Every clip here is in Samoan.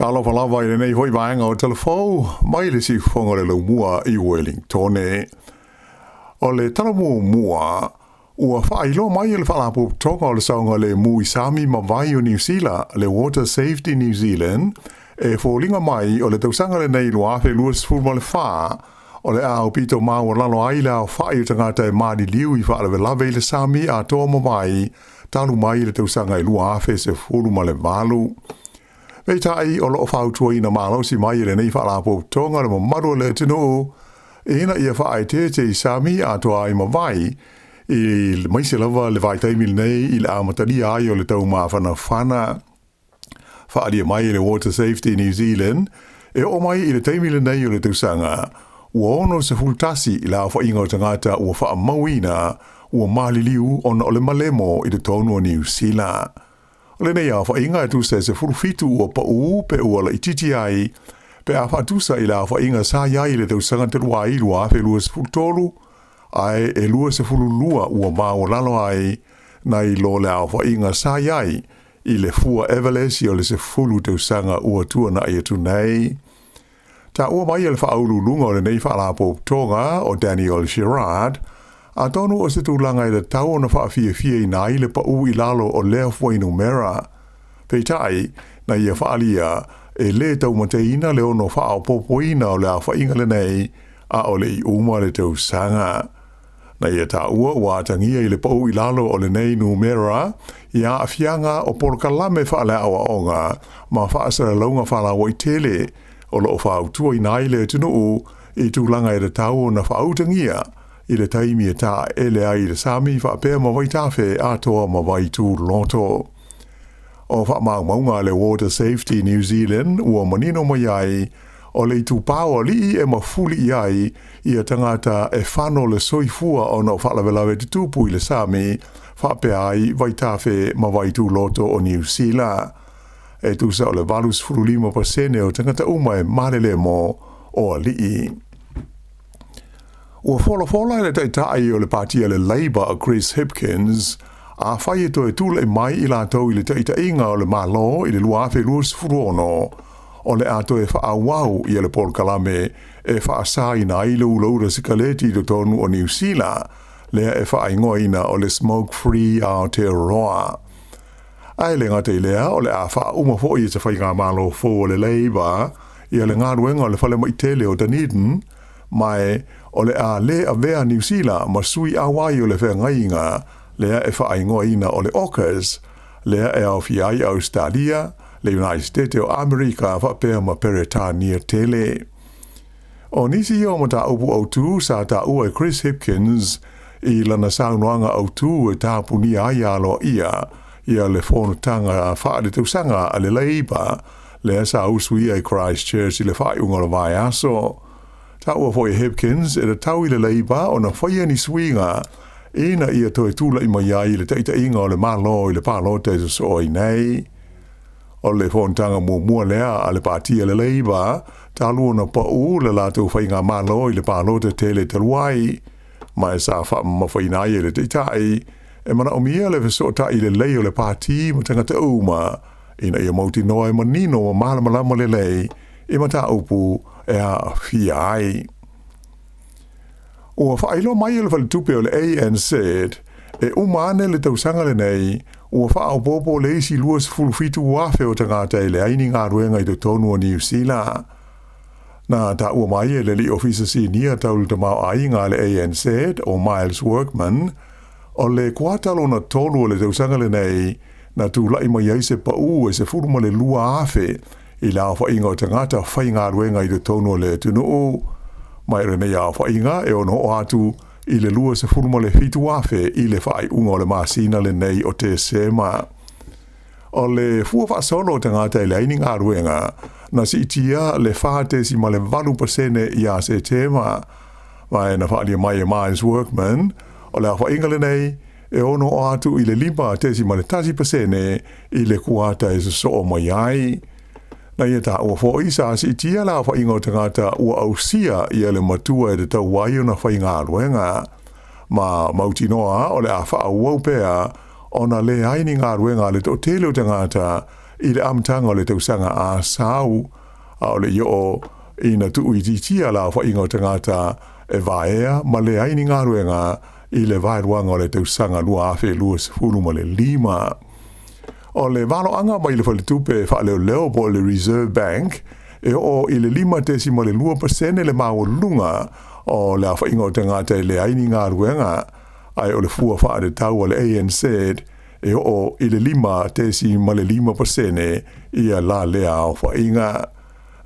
Talofa lava i lenei foi vaega o Talafou mai le siufofoga o le Laumua i Wellingtone. O le tala muamua ua faailoa mai e le Faalapotopotoga o le Saogalemu i Sami ma Vai o Niu Sila, le Water Safety New Zealand, e foliga mai o le tausaga lenei 2024 o le a aupito maualalo ai le aofai o tagata e maliliu i faalavelave i le sami atoa ma vai talu mai le tausaga e 2018. Peitai o lo o fautuaina malosi mai e lenei faalapotopotoga le mamalu o le atunuu ina ia faaeteete i sami atoa ai ma vai i maise lava le vaitaimi lenei i le amatalia ai o le taumafanafana. Faaalia mai e le Water Safety New Zealand e oo mai i le taimi lenei o le tausaga ua 61 le aofaiga o tagata ua faamauina ua maliliu ona o le malemo i totonu o Niu Sila. O lenei aofaiga e tusa e 17 ua pau pe ua laitiiti ai pe a faatusa i le aofaiga sa i ai i le tausaga talu ai 2023, ae e 22 ua maualalo ai nai lo le aofaiga sa i ai i le fua Everlesi o le 10 tausaga ua tuanai atu nei. Taua mai e le faauluuluga o lenei faalapotopotoga o Daniel Girard, atonu o se tulaga e tatau ona faafiafiaina ai le pau i lalo o lea fuainumera. Peitai, na ia faaalia e lē taumateina le ono faaopoopoina o le aofaiga lenei a o le i uma le tausaga. Na ia taua ua atagia i le pau i lalo o lenei numera i aafiaga o polokalame faaleaoaoga ma faasalalauga faalauaitele o lo o fautuaina ai le atunuu i tulaga e tatau ona faautagia i le taimi e taele ai i le sami faapea ma vaitafe atoa ma vaituloto. O faamaumauga a le Water Safety New Zealand ua manino mai ai o le itupa o alii e mafuli i ai ia tagata e fano le soifua ona o faalavelave tutupu i le sami faapea ai vaitafe ma vaituloto o Niu Sila. E tusa o le 85% o tagata uma e malelemo o alii. Ua folafola e le taitai o le patia le Labour o Chris Hipkins afai e toe tulai mai i latou i le taitaiga o le Malo i le 2026 o le a toe faaauau ia le polokalame e faasaina ai le ulaula sikaleti i totonu o Niu Sila, lea e faaigoaina o le Smoke Free Aotearoa. Ae le gata i lea, o le a faauma foi e se faigamalo fou o le Labour ia le galuega o le falemai tele o Dunedin, ma e o le a lē avea Niu Sila ma sui auai o le feagaiga lea e faaigoaina o le AUKUS, lea e aofia ai Ausetalia, le United States o Amerika faapea ma Peretania tele. O nisi ia o mataupu autū sa taua e Chris Hipkins i lana saunoaga autū e tapunia ai aloaia ia le fonotaga faaletausaga a le Labour lea sa usuia i Christchurch i le faaiuga o le vaiaso. Taua foi e Hipkins e tatau i le Labour ona faia ni suiga ina ia toe tulai mai ai le taitaiga o le Malo i le palota e sosoo ai nei. O le fonotaga muamua lea a le patia le Labour talu ona pau le latou faigamalo i le palota tele talu ai, ma e sa faamamafaina ai e le taitai e manaomia le fesootai lelei o le pati ma tagata uma ina ia mautinoa e manino ma malamalama lelei i mataupu e aafia ai. Ua faailoa mai e le faletupe o le ANZ e uma ane le tausaga lenei ua faaopoopo le isi 27,000 o tagata e leai ni galuega i totonu o Niu Sila. Na taua mai e le alii ofisa sinia tau le tamaoaiga a le ANZ o Miles Workman, o le kuata lona tolu o le tausaga lenei na tulai mai ai se pau e 12,000 i le aofaiga o tagata faigaluega i totonu o le atunuu. Ma e lenei aofaiga e ono oo atu i le 27,000 i le faaiuga o le masina lenei o Tesema. O le fua faasolo o tagata e leai ni galuega na siitia le 4.8% ia Setema, ma e na faaalia mai e Miles Workman o le aofaiga lenei e ono oo atu i le 5.1% i le kuata e sosoo mai ai. Na ia taua foi sa siitia le aofaiga o tagata ua ausia ia le matua e tatau ai ona faigaluega, ma mautinoa o le a faaauau pea ona leai ni galuega a le toatele o tagata i le amataga o le tausaga a sau, a o le i oo ina tuuitiitia le aofaiga o tagata e vaea ma leai ni galuega i le vaeluaga o le tausaga 2025. O le valoaga mai le faletupe faaleoleo po o le Reserve Bank, e oo i le 5.2% le maualuga o le aofaiga o tagata e leai ni galuega, ae o le fua faatatau a le ANZ e oo i le 5.5% ia la lea aofaiga.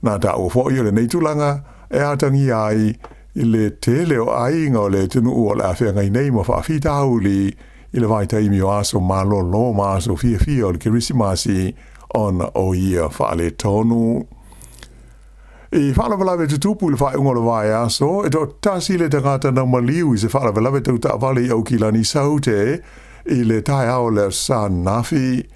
Na taua foi o lenei tulaga e atagia ai i le tele o aiga o le atunuu o le a feagai nei ma faafitauli i le vaitaimi o aso malolo ma aso fiafia o le Kerisimasi ona o ia faaletonu. I faalavelave tutupu i le faaiuga o le vaiaso, e toatasi le tagata na maliu i se faalavelave tau taavale i Aukilani Saute i le taeao o le Aso Sa ananafi.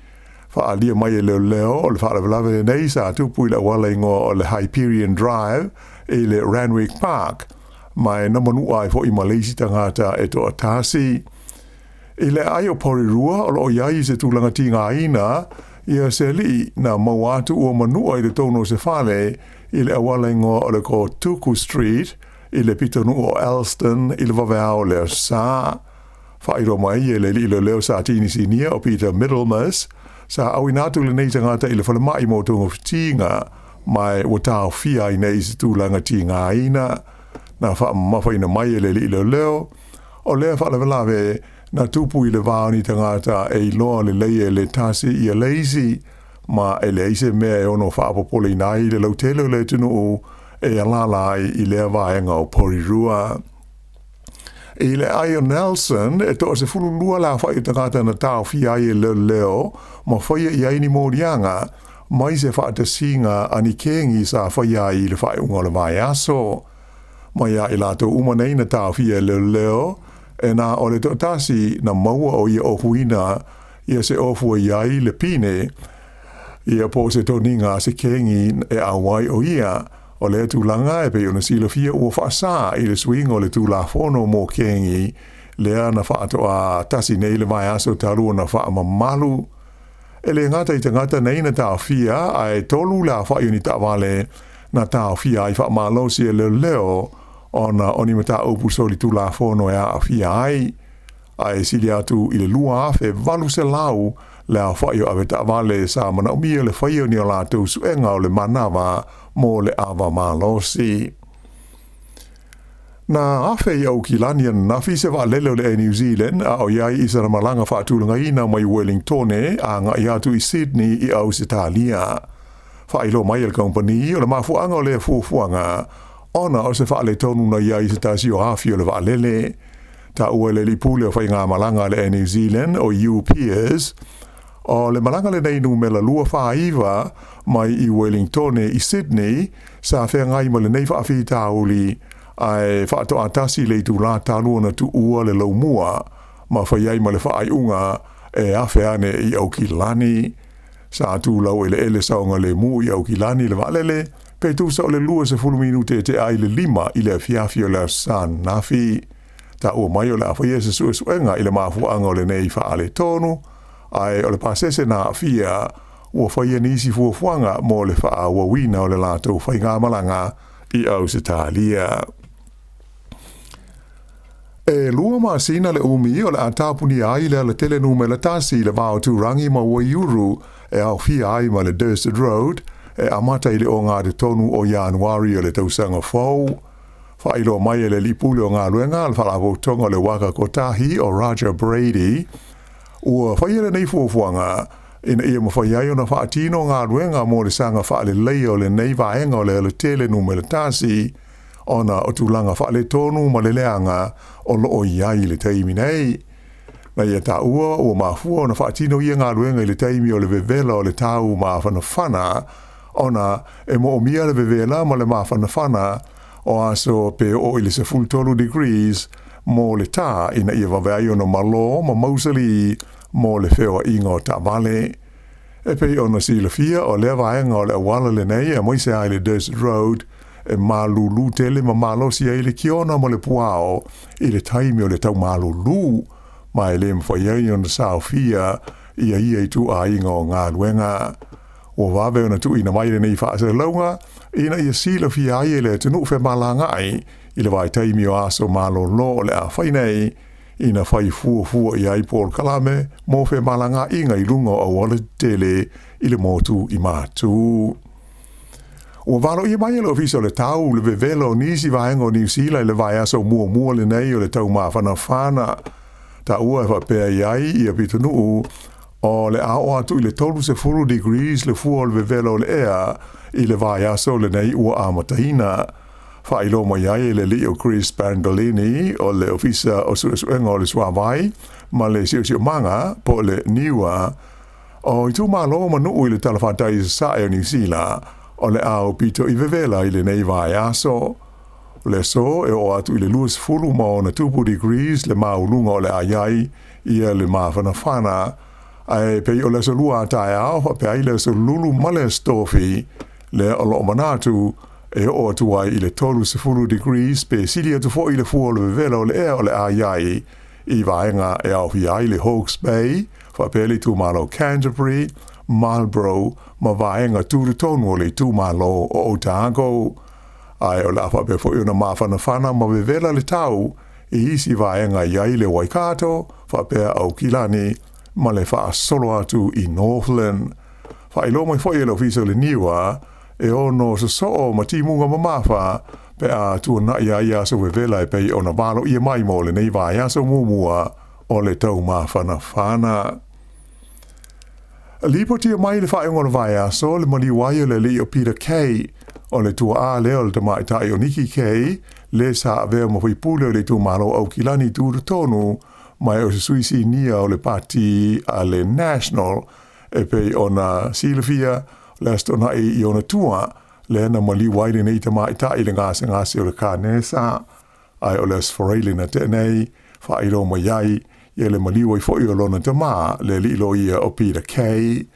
Faaalia mai e leoleo o le faalavelave lenei sa tupu i le auala igoa o le Hyperion Drive i le Randwick Park, ma e na manua ai foi ma le isi tagata e toatasi. I le aai o Porirua o lo o i ai i se tulaga tigaina ia se alii na maua atu ua manua i totonu o se fale i le auala igoa o le Kotuku Street i le pitonuu o Elston i le vaveao o le Aso Sa. Faailoa mai e le alii leoleo sa tinisinia o Peter Middlemas, sa auina atu lenei tagata i le falemai mo togafitiga, ma ua taofia ai nei i se tulaga tigaina. Na faamamafaina mai e le alii leoleo, o lea faalavelave na tupu i le va o ni tagata e iloa lelei e le tasi ia le isi, ma e leai se mea e ono faapopoleina ai le lautele o le atunuu e alaala ai i lea vaega o Porirua. I le aai o Nelson, e toa-12 le aofai o tagata na taofia ai e leoleo ma faia i ai ni moliaga mai se faatasiga a ni kengi sa faia ai i le faaiuga o le vaiaso. Mai ia i latou uma nei na taofia e leoleo, e na o le toatasi na maua o ia ofuina ia se ofu e i ai le pine, ia po o se toniga a se kengi e auai o ia. O lea tulaga e pei ona silafia ua faasā i le suiga o le Tulafono mo kengi lea na faatoa tasi nei le vaiaso talu ona faamamalu. E le gata i tagata nei na taofia, ae tolu le aofai o ni taavale na taofia ai faamalosi e leoleo ona o ni mataupu solitulafono e aafia ai, ae sili atu i le 2,800 le aofai o avetaavale sa manaomia le faia o ni a latou suega o le manava mo le ava malosi. Na afe i Aukilani ananafi se vaalele o le Air New Zealand a o i ai i sana malaga faatulagaina mai Wellingtone agai atu i Sydney i Ausetalia. Faailoa mai e le kamupani o le mafuaaga o lea fuafuaga ona o se faaletonu na i ai i se tasi o afi o le vaalele. Taua e le alii pule o faigamalaga a le Air New Zealand o Hugh Peers, o le malaga lenei numera 249 mai i Wellingtone i Sydney sa feagai ma lenei faafitauli ae faatoa tasi le itulā talu ona tuua le laumua ma fai ai ma le faaiuga e afe ane i Aukilani. Sa tu laueleele saogalemu i Aukilani le vaalele pe tusa o le 20 minute e tea ai le 5 i le afiafi o le Aso Sa ananafi. Taua mai o le a faia se suesuega i le mafuaaga o lenei faaletonu, ae o le pasese na aafia ua faia nisi fuafuaga mo le faaauauina o le latou faigamalaga i Ausetalia. E 2 masina le umi o le a tapunia ai le alatele numera 1 i le va o Turangi ma Waiuru e aofia ai ma le Dursted Road e amata i le ogatotonu o Ianuari o le tausaga fou. Faailoa mai e le alii pule o galuega a le Faalapotopotoga o le Waka Kotahi o Roger Brady, ua faia lenei fuafuaga ina ia mafai ai ona faatino galuega mo le saga faaleleia o lenei vaega o le alatele numera 1 ona o tulaga faaletonu ma le leaga o lo o i ai i le taimi nei. Na ia taua ua mafua ona faatino ia galuega i le taimi o le vevela o le tau mafanafana ona e moomia le vevela ma le mafanafana o aso pe oo i le 13 degrees mo le tā ina ia vave ai ona malo ma mausali mo le feoaiga o taavale. E pei ona silafia o lea vaega o le auala lenei aemaise ai le Desert Road e malulu tele ma malosi ai le kiona ma le puao i le taimi o le tau malulu ma e le mafai ai ona saofia ia ia ituaiga o galuega. Ua vave ona tuuina mai lenei faasalalauga ina ia silafia ai e le atunuu femalagaai i le vaitaimi o aso malolo o le a fai nei ina fai fuafua i ai polokalame mo femalagaaiga i luga o auala tetele i le motu i Matu. Ua valoia mai e le Ofisa o le Tau le vevela o nisi vaega o Niu Sila i le vaiaso muamua lenei o le taumafanafana. Taua e faapea i ai ia pitonuu o le a oo atu i le 30 degrees le fua o le vevela o le ea i le vaiaso lenei ua amataina. Faailoa mai ai e le alii o Chris Brandolini o le Ofisa o Suesuega o le Suavai ma le Siosiomaga po o le NIWA o itumalo ma nuu i le talafatai i sasae o Niu Sila o le a aupito i vevela i lenei vaiaso. O le aso e oo atu i le 26 degrees le maualuga o le a i ai ia le mafanafana, ae pei o le aso lua a taeao faapea ai le aso lulu ma le aso tofi lea o lo o manatu e oo atu ai i le 30 degrees pe sili atu foi le fua o le vevela o le ea o le a i ai i vaega e aofia ai le Hawke's Bay, faapea le itumalo Canterbury, Marlborough ma vaega tutotonu o le itumalo o Otago. Ae o le a faapea foi ona mafanafana ma vevela le tau i isi vaega i ai le Waikato, faapea Aukilani ma le faasolo atu i Northland. Faailoa mai foi e le Ofisa o le Niwa e ono sosoo ma timuga mamafa pe a tuanai ai aso vevela e pei ona valoia mai mo lenei vaiaso muamua o le taumafanafana. Lipotia mai le faaiuga o le vaiaso le maliu ai o le alii o Peter Kay, o le tuaa lea o le tamaitai o Nikki Kay, le sa avea ma faipule o le itumalo Aukilani tutotonu mai o se sui sinia o le pati a le National e pei ona silafia le Aso Toonai i ona tua, lea na maliu ai lenei tamaitai i le gasegase o le kanesa, ae o le Aso Faraile na tea nei, faailoa mai ai ia le maliu ai foi o lona tama, le alii loia o Peter Kay.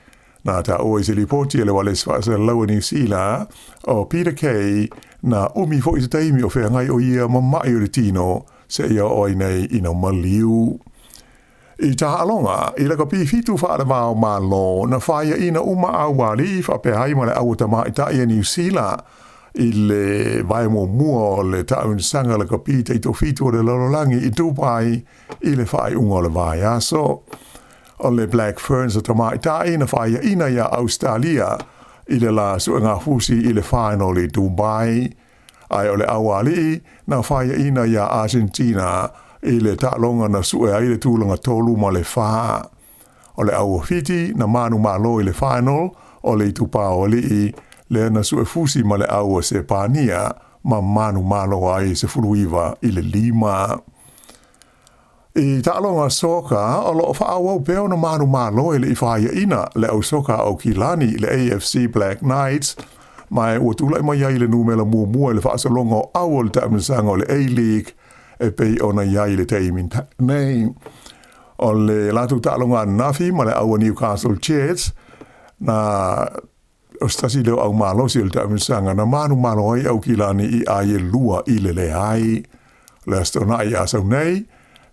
Na taua i se lipoti a le ualesi faasalalau a Niu Sila, o Peter Kay na umi foi se taimi o feagai o ia ma mai o le tino seia oo ai nei ina maliu. I taaloga, i lakapi fitu faalevao Malo na faiaina uma aualii faapea ai ma le aua tamaitai a Niu Sila i le vae muamua o le taamilosaga lakapi taitofitu o le lalolagi i Dubai i le faaiuga o le vaiaso. O le Black Ferns a tamaitai na faiaina iā Ausetalia i le la suegafusi i le final i Dubai. Ae o le aualii na faiaina iā Argentina i le taaloga na sue ai le tulaga 3 ma le 4. O le aua Fiti na manumalo i le final o le itupa o alii lea na suefusi ma le aua Sepania ma manumalo ai 19 i le 5. I taaloga soka, o lo o faaauau pea ona manumalo e le i faiaina le au soka a Aukilani i le AFC Black Knights, ma ua tulai mai ai le numera muamua i le faasologa o au o le taamilosaga o le A-League e pei ona i ai i le taimi nei. O le latou taaloga ananafi ma le aua Newcastle Jets, na o se tasi lea o au malosi o le taamilosaga na manumalo ai Aukilani i ai e 2 i le leai. O le Aso Toonai a sau nei,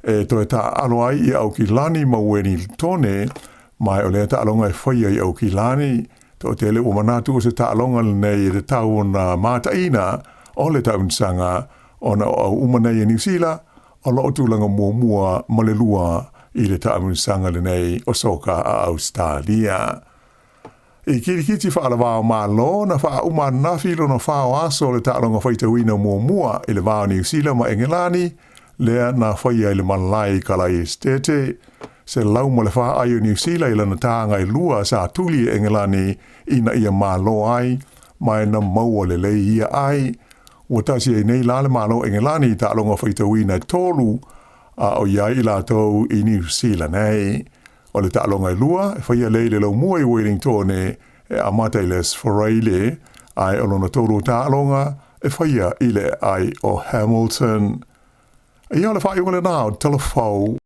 e toe taaalo ai i Aukilani ma Uenilitone, ma o lea taaloga e faia i Aukilani. Toatele ua manatu o se taaloga lenei e tatau ona mataina o le taamilosaga ona o au uma nei e Niu Sila o lo o tulaga muamua ma le lua i le taamilosaga lenei o soka a Ausetalia. I kirikiti faalavao Malo na faauma ananafi lona fao aso o le taaloga faitauina muamua i le va o Niu Sila ma Engelani, lea na faia i le malae i Kalaesetete. 104 ai o Niu Sila i lana tāga e lua sa tuli e Engelani ina ia malo ai, ma e na maua lelei ia ai. Ua tasi ai nei la le Malo o Engelani i taaloga faitauina e tolu a o i ai i latou i Niu Sila nei. O le taaloga e lua, e faia lea i le laumua i Wellingtone e amata i le Aso Faraile, ae o lona tolu o taaloga e faia i le aai o Hamilton. Ia o le faaiuga lena o Talafou.